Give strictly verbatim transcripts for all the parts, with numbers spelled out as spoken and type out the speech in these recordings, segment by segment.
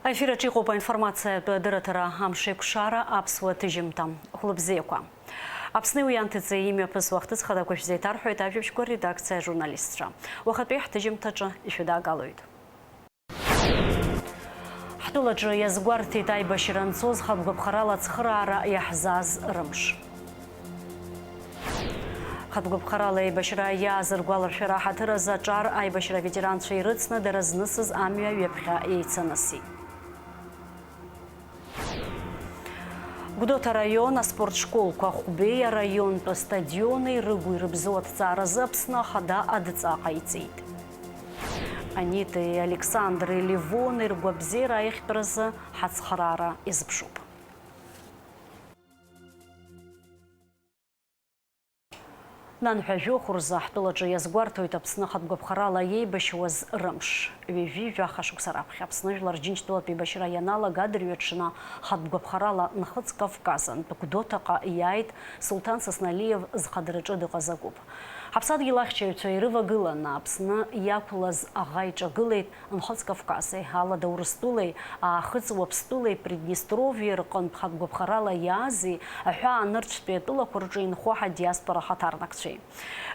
Аефир аҿы иҟоуп аинформациатә дырраҭара «Амшеикәшара», аԥсуа ҭыжьымҭа. Хәлыбзиақәа. Аԥсни уи анҭыҵи имҩаԥысуа ахҭыс хадақәа шәзеиҭарҳәоит ажәабжьқәа редакциа ажурналистцәа. Уахатәи ҳҭыжьымҭаҿы ишәыдаагалоит. Ҳтәылаҿы иазгәарҭеит аибашьра анцоз хатә гәаԥхарала ацхыраара иаҳзааз рымш. Хатә гәаԥхарала еибашьра иааз ргәаларшәара аҳаҭыр азы аҿар аибашьра аветеранцәа ирыцны дара знысыз амҩа ҩаԥхьа еицанысит. Гәдоуҭа араион аспорт школқәа Хәбеи араионтә астадиони рыгәи рыбзоу аҭҵааразы Аԥсны Ахада адҵа ҟаиҵеит. Анитеи Александри Левони ргәабзиара аиӷьтәразы ҳацхраара иазыԥшуп. Нанҳәа жәохә рзы ҳтәылаҿы иазгәарҭоит Аԥсны хатә гәаԥхарала иеибашьуаз рымш. Ҩажәи жәаха шықәса раԥхьа Аԥсны жәлар Рџьынџьтәылатә еибашьра ианалага адырҩаҽны хатә гәаԥхарала Нхыҵ Кавказынтә Гәдоуҭаҟа иааит Сулҭан Сасналиев зхадара ҿы дыҟаз агәыԥ. Ҳаԥсадгьыл ахьчаҩцәа ирывагыланы Аԥсны иақәлаз аӷа иҿагылеит Нхыҵ Кавкази, Алада Урыстәылеи, Аахыҵ Уаԥстәылеи, Приднестровиеи рҟынтә хатә гәаԥхарала иаази, аҳәаа нырцәтәи атәылақәа рҿы инхо ҳадиаспора хаҭарнакцәеи.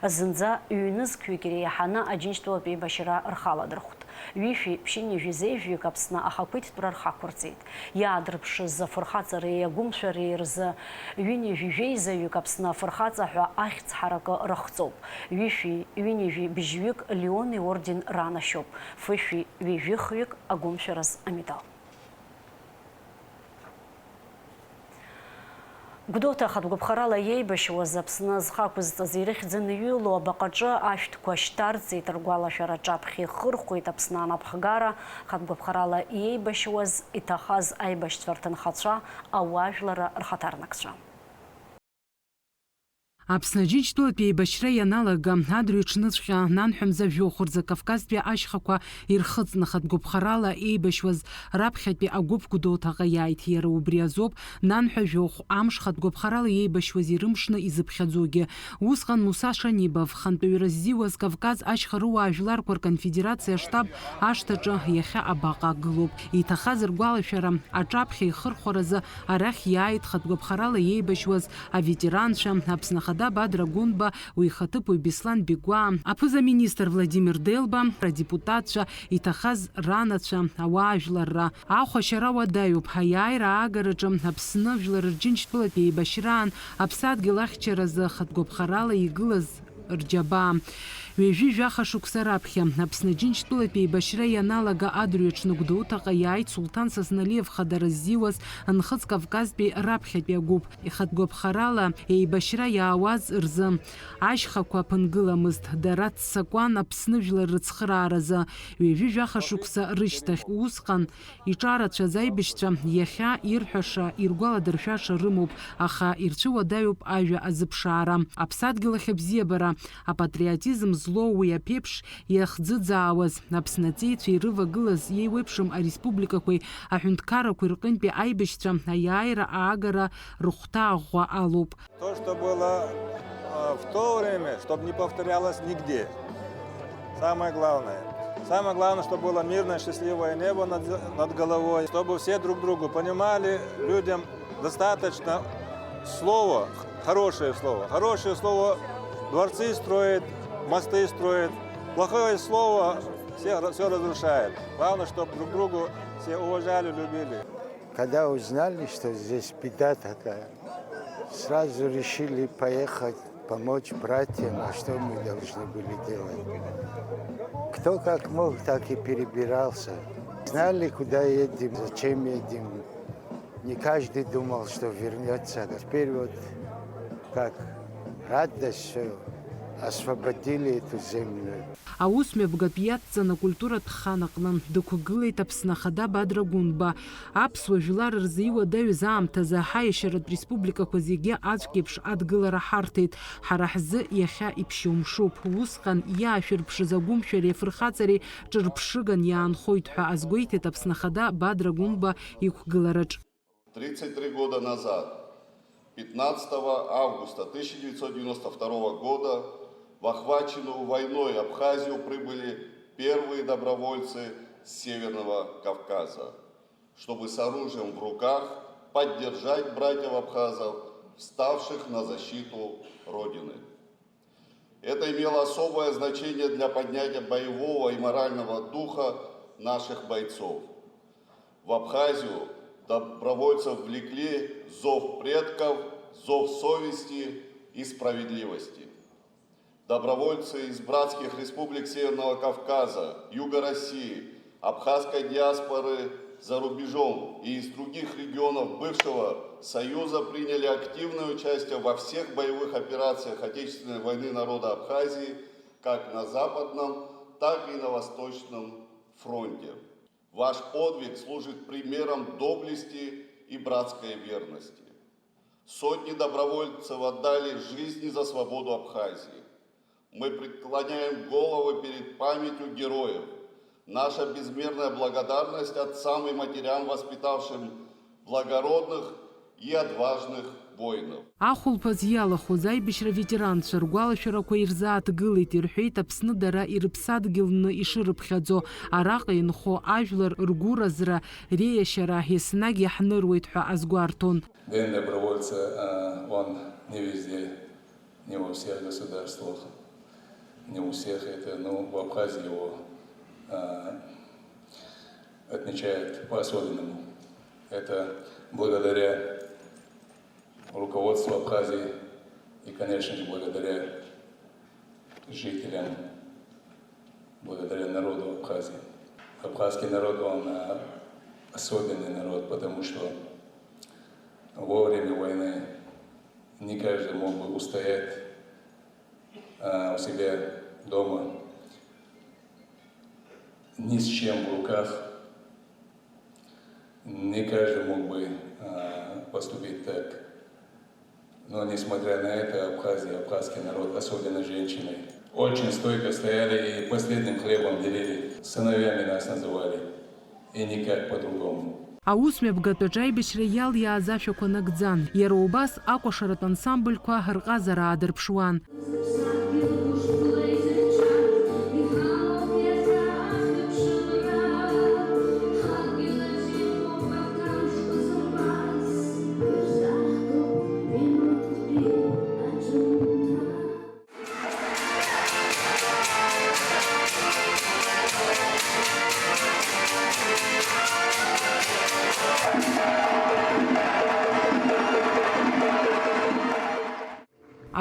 Зынӡа ҩнызқьҩык иреиҳаны Аџьынџьтәылатә еибашьра рхы аладырхәт. Ҩышәи ԥшьынҩажәи зеижәҩык Аԥсны ахақәиҭтәра рхы ақәырҵеит. Иаадырԥшыз афырхаҵареи агәымшәареи рзы ҩынҩажәи жәеизаҩык Аԥсны афырхаҵа ҳәа ахьӡ ҳаракы рыхҵоуп. Ҩышәи ҩынҩажәи быжьҩык Леон иорден ранашьоуп. Фышәи ҩажәихҩык агәымшәараз амедал. Гәдоуҭа хатә гәаԥхарала иеибашьуаз Аԥсны зхы ақәызҵаз ирыхьӡын иҩыло абаҟаҿы ашәҭқәа шьҭарҵеит, ргәалашәара аҿаԥхьа ихырхәеит Аԥсны анапхгара, хатә гәаԥхарала иеибашьуаз, иҭахаз аибашьцәа рҭынхацәа, ауаажәларра рхаҭарнакцәа. Аԥсны Аџьынџьтәылатә еибашьра ианалага, адырҩаҽныҵәҟьа нанҳәа мза жәохә рзы Кавказтәи ашьхақәа ирхыҵны хатә гәаԥхарала еибашьуаз раԥхьатәи агәыԥ Гәдоуҭаҟа иааит. Иара убри азоуп нанҳәа жәохә амш хатә гәаԥхарала иеибашьуаз ирымшны изыԥхьаӡогьы. Усҟан Муса Шанибов, хантәаҩра ззиуаз Кавказ ашьха рыуаажәларқәа рконфедерациа аштаб ашҭаҿы иахьа абаҟа гылоуп. Иҭахаз ргәалашәара аҿаԥхьа ихырхәаразы арахь иааит хатә гәаԥхарала иеибашьуаз аветеранцәа, Аԥсны Ахада Бадра Гәынба, уи ихаҭыԥуаҩ Беслан Бигәаа, аԥыза-министр Владимир Делба, адепутатцәа, иҭахаз ранацәа, ауаажәларра. Ахәашьара уадаҩуп, аиааира аагараҿы Аԥсны Жәлар Рџьынџьтәылатә еибашьраан аԥсадгьыл ахьчаразы хатә гәаԥхарала игылаз рџьабаа. Ҩажәи жәаха шықәса раԥхьа, Аԥсны Џьынџьтәылатә еибашьра ианалага адырҩаҽны Гәдоуҭаҟа иааит Сулҭан Сасналиев хадара ззиуаз Нхыҵ Кавказтәи раԥхьатәи агәыԥ. Ихатә гәаԥхарала еибашьра иаауаз рзы ашьхақәа ԥынгыламызт, дара ццакуан Аԥсны жәлар рыцхырааразы. Ҩажәи жәаха шықәса рышьҭахь, усҟан иҿарацәаз аибашьцәа иахьа ирҳәаша, иргәаладыршәаша рымоуп, аха ирцәыуадаҩуп ажәа азыԥшаара. Аԥсадгьыл ахь абзиабара, апатриотизм злоу уи аԥеиԥш иахӡыӡаауаз, Аԥсны аҵеицәа ирывагылаз иеиуеиԥшым ареспубликақәеи аҳәынҭқаррақәеи рҟынтәи аибашьцәа аиааира аагара рыхәҭа ӷәӷәа алоуп. То, что было, э, в то время, чтоб не повторялось нигде. Самое главное. Самое главное, чтобы было мирное, счастливое небо над, над головой, чтобы все друг другу понимали, людям достаточно слова, хорошее слово. Хорошее слово дворцы строит, мосты строит. Плохое слово все, всё разрушает. Главное, чтоб друг другу все уважали, любили. Когда узнали, что здесь беда такая, сразу решили поехать помочь братьям, а что мы должны были делать? Кто как мог, так и перебирался. Знали, куда едем, зачем едем. Не каждый думал, что вернётся. Теперь вот как радость, что освободили эту землю. Аусмҩаԥгатә иадҵан акультуратә хан аҟны дықәгылеит Аԥсны Ахада Бадра Гәынба. Аԥсуа жәлар рзы иуадаҩыз аамҭазы ҳаиашьаратә республикақәа зегьы аӡәк еиԥш адгылара ҳарҭеит. Ҳара ҳзы иахьа иԥшьоумшуп. Усҟан иаашәырԥшыз агәымшәареи афырхаҵареи ҿырԥшыган иаанхоит ҳәа азгәеиҭеит Аԥсны Ахада Бадра Гәынба иқәгылараҿ. Тридцать три года назад, пятнадцатого августа тысяча девятьсот девяносто второго года, в охваченную войной Абхазию прибыли первые добровольцы с Северного Кавказа. чтобы с оружием в руках поддержать братьев абхазов, вставших на защиту Родины. Это имело особое значение для поднятия боевого и морального духа наших бойцов. В Абхазию добровольцев влекли зов предков, зов совести и справедливости. Добровольцы из братских республик Северного Кавказа, Юга России, абхазской диаспоры за рубежом и из других регионов бывшего Союза приняли активное участие во всех боевых операциях Отечественной войны народа Абхазии как на Западном, так и на Восточном фронте. Ваш подвиг служит примером доблести и братской верности. Сотни добровольцев отдали жизни за свободу Абхазии. Мы преклоняем головы перед памятью героев. Наша безмерная благодарность отцам и матерям, воспитавшим благородных и отважных воинов. Ахәылԥаз иалахәыз аибашьра ветеранцәа ргәалашәарақәа ирзааҭгылеит, ирҳәеит Аԥсны дара ирыԥсадгьылны ишырыԥхьаӡо, араҟа инхо ажәлар ргәыразра, реиашьара еснагь иаҳныруеит ҳәа азгәарҭон. День добровольца, э, он не везде, не во всех государствах, не у всех это, но в Абхазии его, э, отмечают по-особенному. Это благодаря руководству Абхазии и, конечно же, благодаря жителям, благодаря народу Абхазии. Абхазский народ, он, а, особенный народ, потому что во время войны не каждый мог бы устоять, а, у себя дома ни с чем в руках. Не каждый мог бы, а, поступить так. Но, несмотря на это, Абхазия, абхазский народ, особенно женщины, очень стойко стояли и последним хлебом делили. Сыновьями нас называли. И никак по-другому. Аусмҩаԥгатәаҿ аибашьра иалиааз ашәақәа нагӡан. Иара убас акәашаратә ансамбльқәа рҟазара аадырԥшуан.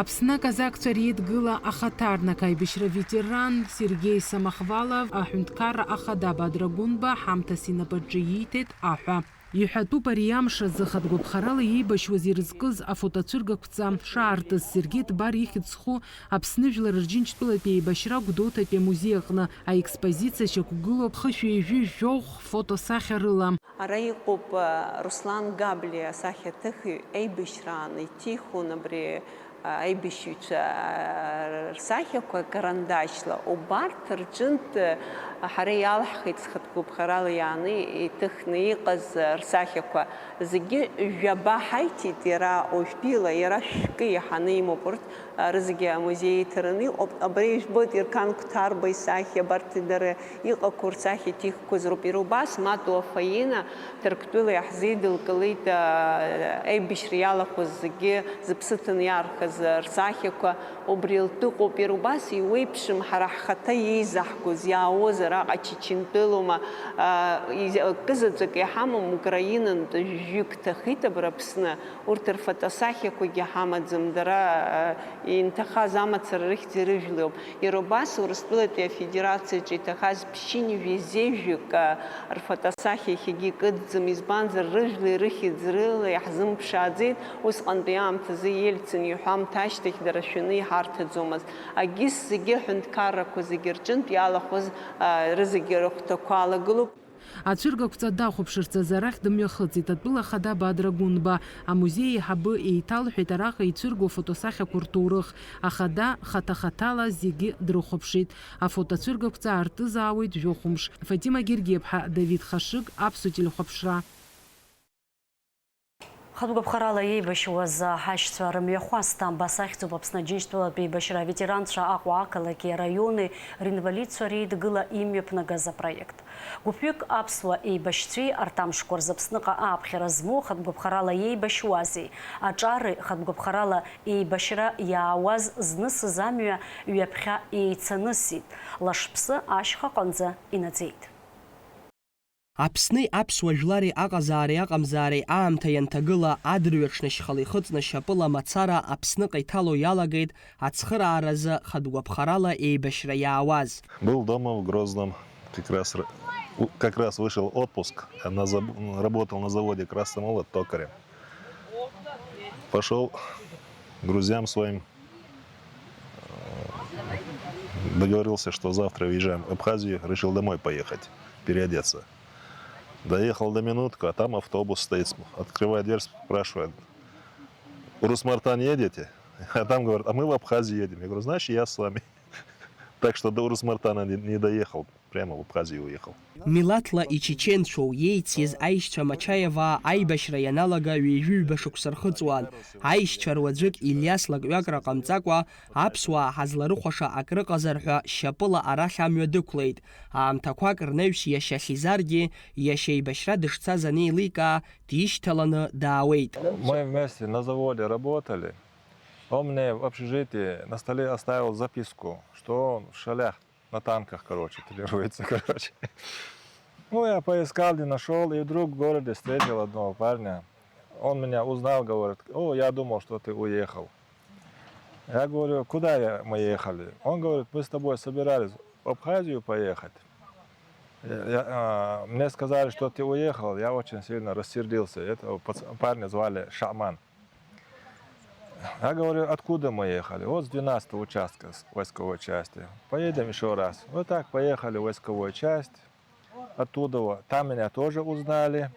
Аԥсны аказакцәа реидгыла ахаҭарнак аибашьра ветеран Сергеи Самохвалов аҳәынҭқарра ахада Бадра Гәынба ҳамҭас инапаҿы ииҭеит аҳәа. Иҳәатәуп ари амш азы хатә гәаԥхарала иеибашьуаз ирызкыз афотоцәыргақәҵа шаартыз. Сергеи Ҭбар ихьӡ зху Аԥсны Жәлар Рџьынџьтәылатәи еибашьра Гәдоуҭатәи амузеи аҟны аекспозициа шьақәгылоуп хышәи ҩажәи жәохә фотосахьа рыла. Ара иҟоуп, а, Руслан Габлиа асахьаҭыхҩы аибашьраан иҭихуан абри, а, аибашьыҩцәа, а, рсахьақәа карандашьла. Убарҭ рҿынтә, а, ҳара иалаҳхит зхатә гәаԥхарала иааны иҭыхны иҟаз, а, рсахьақәа. Зегьы жәаба ҳаиҭеит, иара уажәтәила, иара шәкы иаҳаны имоуп урҭ. Рызегьы амузеи иҭараны иҟоуп. Абри ижәбоит Ерқан Қәҭарба исахьа, абарҭ дара иҟақәоу рсахьа иҭихқәаз роуп. Иара убас Матуа Фаина Ҭырқәтәыла иаҳзеидылкылеит, а, аибашьра иалахәыз зегьы зыԥсы ҭаны иаархаз рсахьақәа убри лтәы ыҟоуп. Иара убас иуеиԥшым ҳара ҳхаҭа иеизаҳгоз, иаауаз араҟа Чачынтәылоума, а, из-, акызаҵәык иҳамам Украинантәи жәаҩык ҭахеит абра Аԥсны. Урҭ рфотосахьақәагьы ҳамаӡам, дара, э, инҭахаз амацара рыхьӡ ирыжәлоуп. Иара убас Урыстәылатәи Афедерациаҿы иҭахаз ԥшьынҩажәи зежәҩык, э, рфотосахьа иахьагьы икыдӡам, избанзар, рыжәлеи рыхьӡ рыла иаҳзымԥшааӡеит. Усҟантәи аамҭазы Ельцин иҳәамҭа ашьҭахь дара шәаны иҳарҭаӡомызт. Агьыс зегьы аҳәынҭқаррақәа зегьы рҿынтә иалахәыз, э, рызегьы рыхәҭақәа алагылоуп. Ацәыргақәҵа дахәаԥшырц азы арахь дымҩахыҵит атәыла ахада Бадра Гәынба. Амузеи аиҳабы еиҭалҳәеит араҟа ицәыргоу афотосахьақәа рҭоурых. Ахада хаҭа-хаҭала зегьы дрыхәаԥшит. Афотоцәыргақәҵа аартызаауеит жәохә мш. Фатима Гергиаԥҳа, Давид Хашыг, Аԥсуа телехәаԥшра. Хатә гәаԥхарала еибашьуаз ҳашьцәа рымҩахәасҭа, абас ахьӡуп Аԥсны Аџьынџьтәылатә еибашьра аветеранцәа Аҟәа ақалақьи араиони ринвалидцәа реидгыла имҩаԥнагаз апроект. Гәыԥҩык аԥсуа еибашьцәеи арҭ амшқәа рзы Аԥсныҟа ааԥхьара змоу хатә гәаԥхарала еибашьуази, аҿари хатә гәаԥхарала еибашьра иаауаз знысыз амҩа ҩаԥхьа еицанысит, Лашԥсы ашьхаҟынӡа инаӡеит. Аԥсни аԥсуа жәлари аҟазаареи аҟамзаареи аамҭа ианҭагыла, адырҩаҽны шьхала ихыҵны шьапыла мацара Аԥсныҟа иҭало иалагеит ацхырааразы хатә гәаԥхарала еибашьра иаауаз. Был дома в Грозном, как раз р-, у-, как раз вышел отпуск, я на заб-, работал на заводе «Красный молот» токарем. Пошёл к друзьям своим, договорился, что завтра уезжаем в Абхазию, решил домой поехать, переодеться. Доехал до Минутка, а там автобус стоит, см-, открывает дверь, спрашивает: «Урус-Мартан едете?» А там говорят: «А мы в Абхазию едем». Я говорю: «Значит, я с вами». Так что до Урус-Мартана не, не доехал, прямо в Абхазию уехал. Милаҭла ичеченцәоу иеициз аишьцәа Мачаеваа аибашьра ианалага ҩажәи ҩба шықәса рхыҵуан. Аишьцәа руаӡәык Илиас лакҩакра ҟамҵакәа, аԥсуаа ҳазларыхәаша акрыҟазар ҳәа шьапыла арахь амҩа дықәлеит. Аамҭақәак рнаҩс иашьа Хьизаргьы, иашьа еибашьра дышцаз анеиликаа, дишьҭаланы даауеит. Мы вместе на заводе работали. Он мне в общежитии на столе оставил записку, что он в Шалях на танках, короче, тренируется, короче. Ну, я поискал, не нашёл, и вдруг в городе встретил одного парня. Он меня узнал, говорит: «О, я думал, что ты уехал». Я говорю: «Куда я, мы ехали?» Он говорит: «Мы с тобой собирались в Абхазию поехать. Я, я, а, мне сказали, что ты уехал, я очень сильно рассердился». Этого пац-, парня звали Шаман. Я говорю: «Откуда мы ехали?» «Вот с двенадцатого участка, с войсковой части». «Поедем ещё раз». Вот так поехали в войсковую часть. Оттуда вот. Там меня тоже узнали.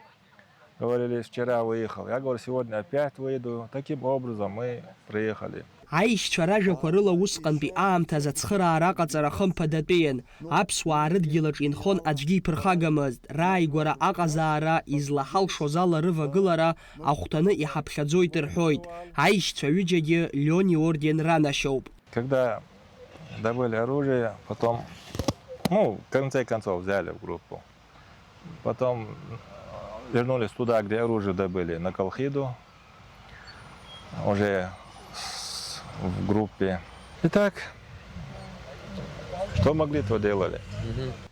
Говорили: «Вчера выехал». Я говорю: «Сегодня опять выйду». Таким образом мы приехали. Аишьцәа ражәақәа рыла усҟантәи аамҭазы ацхыраара аҟаҵара хымԥадатәиын. Аԥсуаа рыдгьылаҿ инхон аӡәгьы иԥырхагамызт, рааигәара аҟазаара излаҳалшоз ала рывагылара ахәҭаны иҳаԥхьаӡоит рҳәоит. Аишьцәа ҩыџьагьы Леон иорден ранашьоуп. Когда добыли оружие, потом, ну, в конце концов взяли в группу. Потом вернулись туда, где оружие добыли, на Колхиду, уже с-, в группе. Итак, что могли, то делали.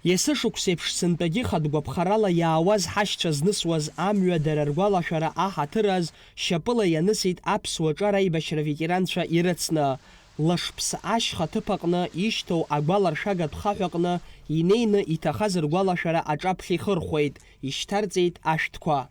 Есышықәсеиԥш сынтәагьы хатә гәаԥхарала иаауаз ҳашьцәа знысуаз амҩа дара ргәалашәара аҳаҭыраз шьапыла ианысит аԥсуа ҿар аибашьра ветеранцәа ирыцны. Лашԥсы ашьха ҭыԥ аҟны ишьҭоу агәаларшәагатә хаҳә аҟны инеины иҭахаз ргәалашәара аҿаԥхьа ихырхәеит, ишьҭарҵеит ашәҭқәа.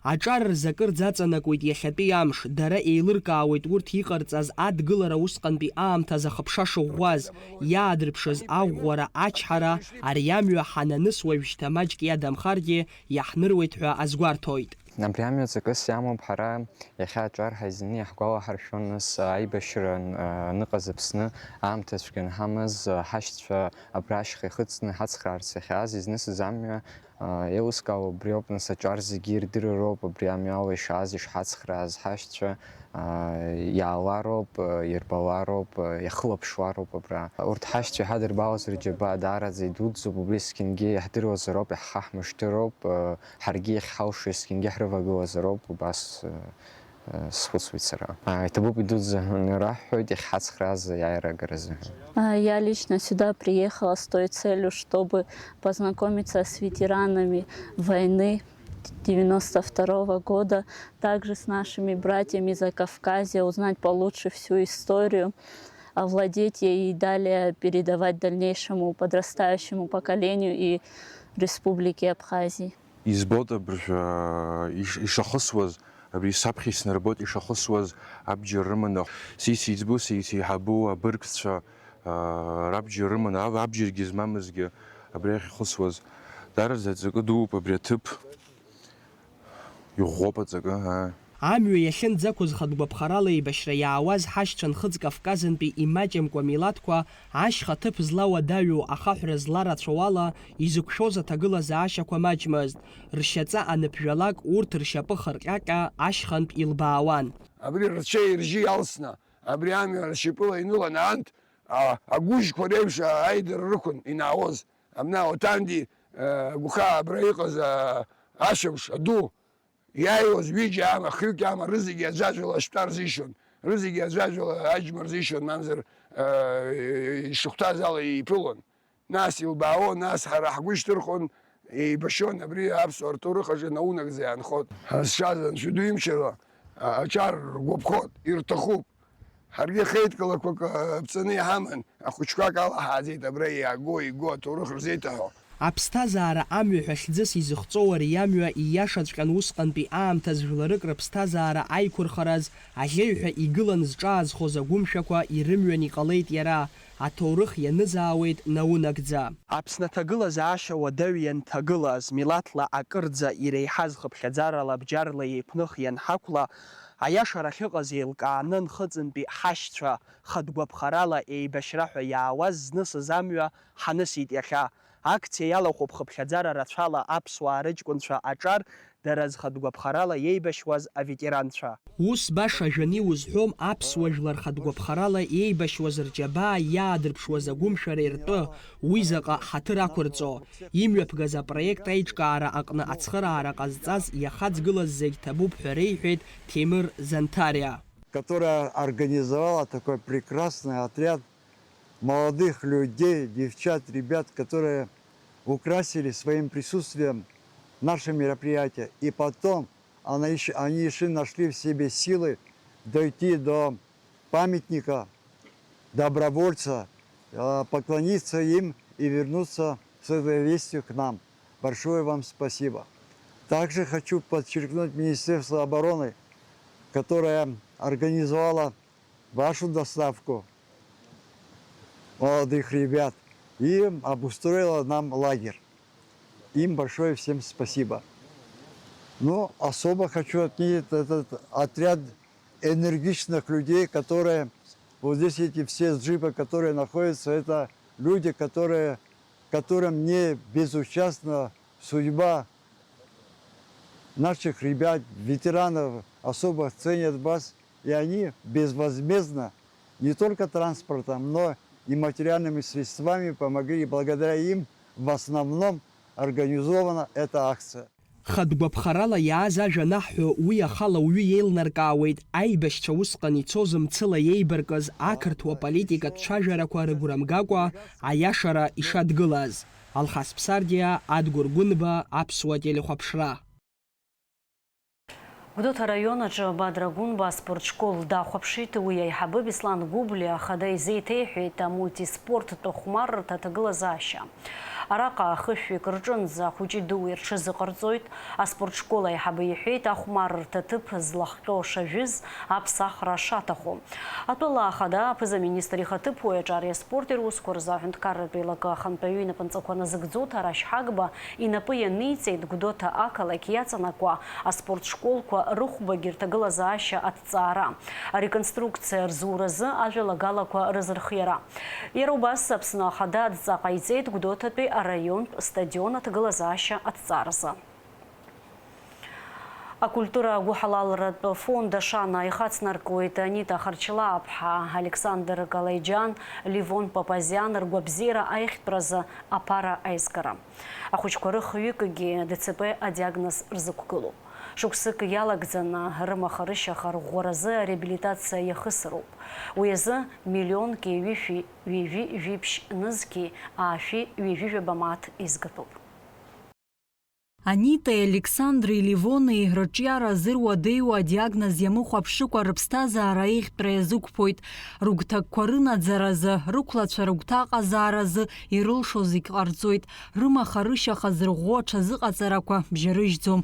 Аҿар рзы акырӡа аҵанакуеит иахьатәи амш, дара еилыркаауеит урҭ иҟарҵаз адгылара усҟантәи аамҭазы ахыԥша шыӷәӷәаз, иаадырԥшыз аӷәӷәара, ачҳара, ари амҩа ҳананыс уажәшьҭа маҷк иадамхаргьы иаҳныруеит ҳәа азгәарҭоит. Абри амҩа ҵакыс иамоуп ҳара иахьа аҿар ҳаизаны иаҳгәалаҳаршәон, нас аибашьра ан-, аныҟаз Аԥсны аамҭа цәгьа анҳамаз, ҳашьцәа абра ашьха ихыҵны ҳацхраарц иахьааз изнысыз амҩа, еилыскаауа убриоуп, нас аҿар зегьы ирдыруа роуп абри амҩала ишааз, ишҳацхрааз ҳашьцәа, иаалароуп, ирбалароуп, иахылаԥшуароуп абра. Урҭ ҳашьцәа иҳадырбалаз рџьабаа даараӡа идуӡӡоуп, убри есқьынгьы иаҳдыруазароуп, иаҳхаҳмышҭыроуп, ҳаргьы иахьҳалшо есқьынгьы ҳрывагылазароуп, убас схәыцуеит сара. Иҭабуп идуӡӡаны раҳҳәоит иахьҳацхрааз аиааира агаразы. А, я лично сюда приехала с той целью, чтобы познакомиться с ветеранами войны девяносто второго года, также с нашими братьями Закавказья, узнать получше всю историю, овладеть ей и далее передавать дальнейшему подрастающему поколению и Республике Абхазии. Избоит абыржәы иш-, ишахысуаз, абри саԥхьа иснарбоит ишахысуаз, абџьар рыманы. Са исеиҵбу, са исеиҳабу абыргцәа, аа, рабџьар рыманы, аб-, абџьаргьы змамызгьы абри ахь ихысуаз. Даараӡа аҵакы дууп абри аҭыԥ. Иӷәӷәоуп аҵакы, аа. Амҩа иахьынӡақәыз хатә гәаԥхарала еибашьра иаауаз ҳашьцәа Нхыҵ Кавказынтәи имаҷымкәа милаҭқәа ашьха ҭыԥ злауадаҩу ахаҳәра зларацәоу ала изықәшәоз аҭагылазаашьақәа маҷмызт. Ршьаҵа аныԥжәалак урҭ ршьапы хырҟьаҟьа ашьхантә илбаауан. Абри рцәеи ржьи алсны, абри амҩа ршьапыла иныланы анҭ, а, агәыжьқәа реиԥш аидара рықәын инаауаз. Абна Оҭанди, а, Гәхаа абра иҟаз, а, ашәамш аду, иааиуаз ҩыџьа ама, хҩык ама, рызегьы аӡәаӡәала ашәтәа рзишон, рызегьы аӡәаӡәала аџьма рзишон, мамзар, а, ишахәҭаз ала иԥылон. Нас илбаауан, нас ҳара ҳгәы шьҭырхуан, еибашьуан, абри аԥсуаа рҭоурых аҿы наунагӡа иаанхоит. Ҳазшаз Анцәа ду имчала, а-, аҿар ргәаԥхоит, ирҭахуп. Ҳаргьы хеидкылақәак, а, ԥҵаны иҳаман, ахәыҷқәак алаҳааӡеит абра иааго, иго аҭоурых рзеиҭаҳәо. Аԥсҭазаара амҩа ҳәа хьӡыс изыхҵоу ари амҩа ииашаҵәҟьан усҟантәи аамҭаз жәларык рыԥсҭазаара аиқәырхараз аӷьеҩҳәа игылан зҿаазхоз агәымшәақәа ирымҩан иҟалеит иара, аҭоурых ианызаауеит наунагӡа. Аԥсны аҭагылазаашьа уадаҩ ианҭагылаз, милаҭла акырӡа иреиҳаз хыԥхьаӡарала бџьарла еиқәных ианҳақәла, аиашара ахьыҟаз еилкааны Нхыҵынтәи ҳашьцәа хатә гәаԥхарала еибашьра ҳәа иаауаз знысыз амҩа ҳанысит иахьа. Акциа иалахәуп хыԥхьаӡара рацәала аԥсуаа рыҷкәынцәа аҿар, дара зхатә гәаԥхарала иеибашьуаз аветеранцәа. Ус баша жәаны иузҳәом, аԥсуа жәлар хатә гәаԥхарала еибашьуаз рџьабаа иаадырԥшуаз агәымшәара иртәы, уи заҟа ҳаҭыр ақәырҵо. Имҩаԥгаз апроект аиҿкаара аҟны ацхыраара ҟазҵаз иахаҵгылаз зегь ҭабуп ҳәа реиҳәеит Ҭемыр Занҭариа. Которая организовала такой прекрасный отряд молодых людей, девчат, ребят, которые украсили своим присутствием наше мероприятие. И потом она ещё, они ещё нашли в себе силы дойти до памятника добровольца, э, поклониться им и вернуться с этой вестью к нам. Большое вам спасибо. Также хочу подчеркнуть Министерство обороны, которое организовало вашу доставку молодых ребят и обустроила нам лагерь. Им большое всем спасибо. Но особо хочу отметить этот отряд энергичных людей, которые вот здесь эти все джипы, которые находятся, это люди, которые, которым не безучастна судьба наших ребят, ветеранов, особо ценят вас, и они безвозмездно не только транспортом, но и материальными средствами помогли, и благодаря им в основном организована эта акция. Хатә гәаԥхарала иааз ажәа анаҳҳәо, уи ахала уаҩы иеилнаркаауеит аибашьцәа усҟан ицоз мцыла иеибаркыз ақырҭуа политикатә цәажәарақәа рыгәра мгакәа аиашара ишадгылаз. Алхас Ԥсардиа, Адгәыр Гәынба, Аԥсуа телехәаԥшра. Гәдоуҭа араион аҿы Бадра Гәынба аспорт школ дахәаԥшит, уи аиҳабы Беслан Гәыблиа ахада изеиҭеиҳәеит амультиспорттә хәмаррҭа аҭагылазаашьа. Араҟа хышәҩык рҿынӡа ахәыҷи-дуи рҽазыҟарҵоит. Аспорт школ аиҳабы иҳәеит, ахәмаррҭа ҭыԥ злахҟьо шажәыз, аԥсахра шаҭаху. Атәыла ахада аԥыза-министр ихаҭыԥуаҩ аҿари аспорти русқәа рзы аҳәынҭқарратә еилакы ахантәаҩы инапынҵақәа назыгӡо Ҭарашь Ҳагба инапы ианиҵеит Гәдоуҭа ақалақь иаҵанакуа аспорт школқәа рыхәбагьы рҭагылазаашьа аҭҵаара, ареконструкциа рзуразы ажәалагалақәа рызырхиара. Иара убас Аԥсны Ахада адҵа ҟаиҵеит Гәдоуҭатәи араионтә стадион аҭагылазаашьа аҭҵааразы. Акультура агәыҳалалратә фонд Ашана ихацнаркуеит Анита Харчлааԥҳа, Александр Калеиџьан, Левон Папазиан ргәабзиара аиӷьтәразы аԥара аизгара. Ахәыҷқәа рыхҩыкгьы Д Ц П адиагноз рзықәгылоуп. Шықәсык иалагӡаны рымаха-рышьаха рӷәӷәаразы ареабилитациа иахысыроуп. Уи азы миллионки ҩышәи ҩажәи жәиԥшь нызқьи аашәи ҩажәи жәаба мааҭ изгатәуп. Анитеи Александри Левони рыҿиара зыруадаҩу адиагноз иамыхәаԥшыкәа рыԥсҭазаара аиӷьтәра иазықәԥоит. Рыгәҭакқәа рынаӡаразы, рықәлацәа рыгәҭаҟазааразы ирылшо зегь ҟарҵоит. Рымаха-рышьаха зырӷәӷәо аҽазыҟаҵарақәа бжьарыжьӡом.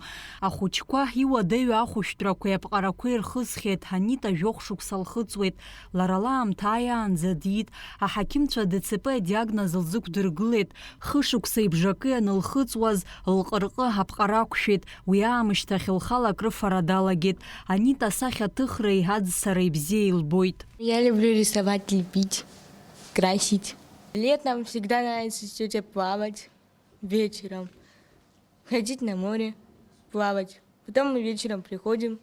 Ахәыҷқәа иуадаҩу ахәышәтәрақәеи аԥҟарақәеи рхысхьеит, Анита жәохә шықәса лхыҵуеит. Лара лаамҭа ааиаанӡа диит. Аҳақьымцәа ДЦП адиагноз лзықәдыргылеит. Хышықәса ибжакы ианылхыҵуаз, лҟырҟы аԥҟара ақәшәеит. Уи аамышьҭахь лхала акрыфара далагеит. Анита асахьаҭыхреи аӡсареи бзиа илбоит. Я люблю рисовать, лепить, красить. Летом всегда нравится с тётей плавать, вечером ходить на море, плавать. Потом мы вечером приходим,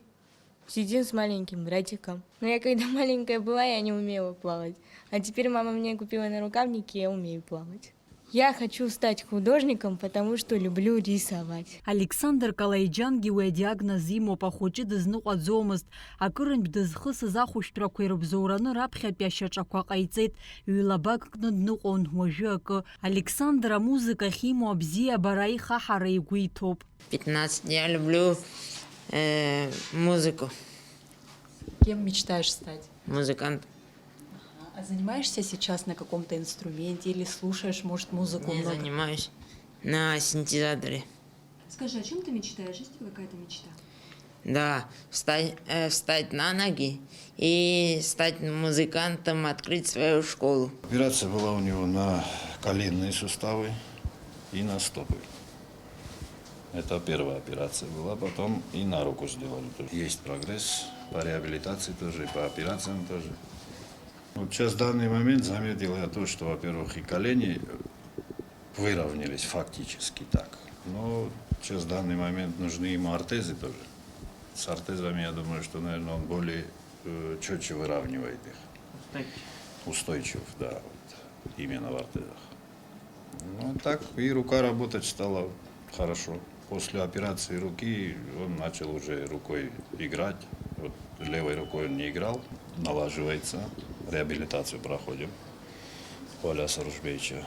сидим с маленьким братиком. Но я когда маленькая была, я не умела плавать. А теперь мама мне купила нарукавники, я умею плавать. Я хочу стать художником, потому что люблю рисовать. Александр Калаиџьангьы уи адиагноз имоуп, ахәыҷы дызныҟәаӡомызт. Акырынтә дызхысыз ахәышәтәрақәа ирыбзоураны раԥхьатәи ашьаҿақәа ҟаиҵеит, ҩ-лабак кны дныҟәон, уажәы акы. Александр амузыкахь имоу абзиабара аихаҳара игәы иҭоуп. Пятнадцать. Я люблю, э, музыку. Кем мечтаешь стать? Музыкант. Ага. А занимаешься сейчас на каком-то инструменте или слушаешь, может, музыку Не много? занимаюсь. На синтезаторе. Скажи, о чем ты мечтаешь? Есть у тебя какая-то мечта? Да, встать, э, встать на ноги и стать музыкантом, открыть свою школу. Операция была у него на коленные суставы и на стопы. Это первая операция была, потом и на руку сделали тоже. Есть прогресс, по реабилитации тоже, и по операциям тоже. Вот сейчас в данный момент заметил я то, что, во-первых, и колени выровнялись фактически так. Но сейчас в данный момент нужны ему ортезы тоже. С ортезами, я думаю, что, наверное, он более, э, чётче выравнивает их. Устойчив. Устойчив, да, вот, именно в ортезах. Ну, так и рука работать стала хорошо. После операции руки он начал уже рукой играть. Вот левой рукой он не играл, налаживается, реабилитацию проходим. Оля Саружбейча.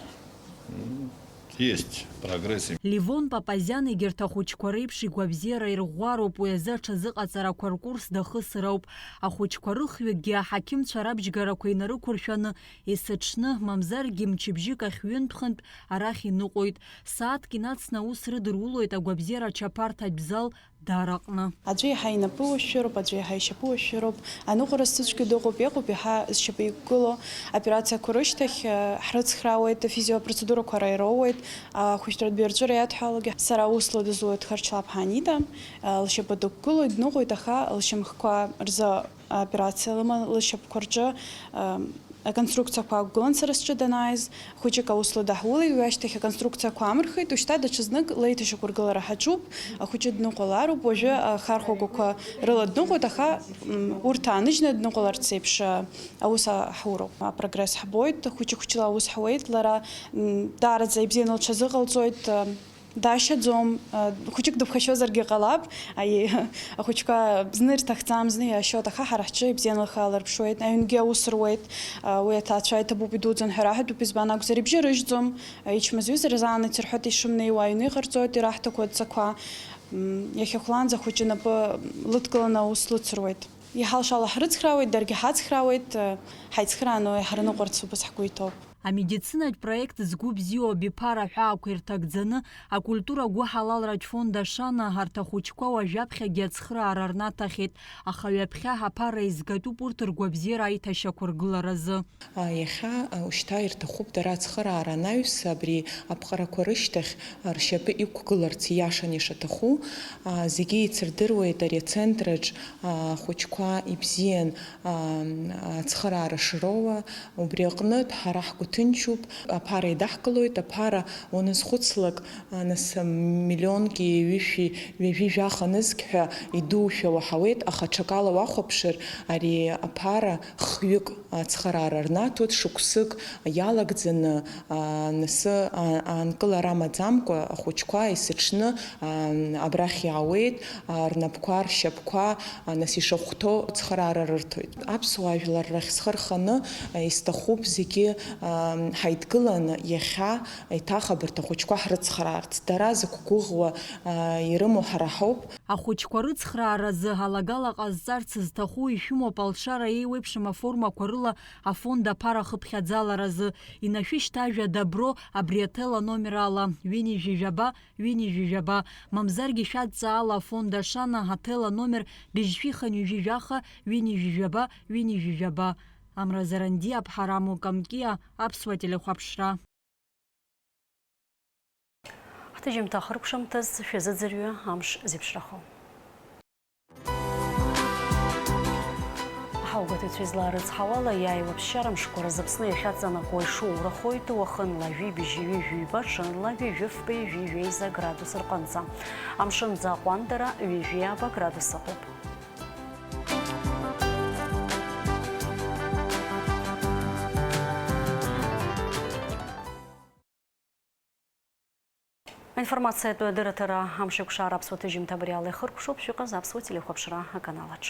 М, есть прогресс. Левон Папазиан егьырҭ ахәыҷқәа реиԥш игәабзиара ирӷәӷәароуп, уи азы аҽазыҟаҵарақәа ркурс дахысыр ауп. Ахәыҷқәа рыхҩыкгьы аҳақьымцәа рабжьгарақәа инарықәыршәаны, есыҽны, мамзаргьы мчыбжьык ахь ҩынтә-хынтә арахь иныҟәоит. Сааҭк инацны аус рыдырулоит агәабзиара ачаԥарҭатә зал Дараҟны. Аӡәы иаҳа инапы уашәшәыроуп, аӡәы иаҳа ишьапы уашәшәыроуп. Аныҟәара зцәыцәгьоу дыҟоуп, иҟоуп иаҳа зшьапы иқәгылоу. Аоперациақәа рышьҭахь, э, ҳрыцхраауеит, афизиопроцедурақәа ара ироуеит, ахәыҷтәратә еирҵәыра иадҳәалоугьы. Сара аус ладызулоит Харчлаԥҳа Анита, э, лшьапы дықәгылоит, дныҟәоит, аха лшьамхқәа рзы аоперациа лыман, лышьапқәа рҿы, э, аконструкциақәа аақәгылан сара сҿы данааиз, хәыҷык аус лыдаҳулеит, уи ашьҭахь аконструкциақәа аамырхеит, ушьҭа даҽазнык леиҭашьақәыргылара ҳаҿуп, ахәыҷы дныҟәалароуп, уажәы ахархәагақәа рыла дныҟәоит, аха, м, урҭ ааныжьны дныҟәаларц еиԥш, а, аус а-, ҳуроуп. Апрогресс ҳбоит, хәыҷы-хәыҷла аус ҳуеит, лара, м, даараӡа ибзианы лҽазыҟалҵоит, а, Дашьаӡом, а, хәыҷык дыԥхашьозаргьы ҟалап, аиеи, ахәыҷқәа зны ирҭахӡам, зны иашьоит, аха ҳара ҳҿы ибзианы лхы аалырԥшуеит, аҩнгьы аус руеит, а, уи аҭаацәа иҭабуп, идуӡӡан ҳәа раҳәатәуп, избан акәзар, ибжьы рыжьӡом, а, ичмазаҩызар азаанырц ирҳәоит ишымнеиуа, аҩны иҟарҵоит ираҳҭақәо адҵақәа, м, иахьахәлаанӡа ахәыҷы напы лыдкыланы аус лыцыруеит. Иҳалшало ҳрыцхраауеит, даргьы ҳацхраауеит, а, ҳаицхрааны уи ҳарныҟәарц убас ҳгәы иҭоуп. Амедицинатә проект Згәы бзиоу абиԥара аҳәаақәа ирҭагӡаны, акультура гәыҳалалратә фонд Ашана арҭ ахәыҷқәа уажәаԥхьагьы ацхыраара рнаҭахьеит, аха ҩаԥхьа аԥара еизгатәуп урҭ ргәабзиара аиҭашьақәыргыларазы. А, иахьа, а, ушьҭа ирҭахуп дара ацхыраара анаҩс абри аԥҟарақәа рышьҭахь, а, ршьапы иқәгыларц ииашаны ишаҭаху. А, зегьы еицырдыруеит ари ацентрыҿ, а, ахәыҷқәа ибзиан, а, ацхыраара шроуа. Убри аҟнытә ҳара ҳгәы ҭынчуп, аԥара еидаҳкылоит, аԥара уаназхәыцлак, а, нас, а, миллионки ҩышәи ҩажәи жәаха нызқь ҳәа идуушәа уаҳауеит, аха ҽакала уахәаԥшыр, ари аԥара хҩык ацхыраара рнаҭоит, шықәсык иалагӡаны, а, нас, а, аанкылара амаӡамкәа ахәыҷқәа есыҽны, а, абрахь иаауеит, а, рнапқәа, ршьапқәа, а, нас ишахәҭоу ацхыраара рырҭоит. Аԥсуа жәлар рахь схы рханы, а, исҭахуп зегьы, а, Ҳаидгыланы иахьа еиҭах абарҭ ахәыҷқәа ҳрыцхраарц, дара зықәгәыӷуа ирымоу ҳара ҳауп. Ахәыҷқәа рыцхрааразы алагала ҟазҵарц зҭаху ишәымоуп алшара еиуеиԥшым аформақәа рыла афонд аԥара хыԥхьаӡаларазы. Инашәышьҭ ажәа Добро абри аҭел аномер ала, ҩынҩажәи жәаба, ҩынҩажәи жәаба, мамзаргьы шәадҵа ала афонд Ашана аҭел аномер быжьшәи хынҩажәи жәаха, ҩынҩажәи жәаба, ҩынҩажәи жәаба. Амра Зарандиа, Ԥҳараму Камкиа, Аԥсуа телехәаԥшра. Ҳҭыжьымҭа ахыркәшамҭаз шәазыӡырҩы амш зеиԥшрахо. Ҳаугәаҭаҩцәа излаарыцҳауала, иааиуа ԥсшьара мшқәа рзы Аԥсны иахьаҵанакуа ишоурахоит, уахынла жәибжь ҩажәи ҩба, ҽынла ҩажәи фба, ҩажәи жәеиза градус рҟынӡа. Амшынӡы аҟәандара ҩажәи ааба градус ыҟоуп. Аинформациатә дырраҭара амшеикәшара аԥсуа ҭыжьымҭа абри ала ихыркәшоуп, шәыҟаз аԥсуа телехәаԥшра аканалаҿ.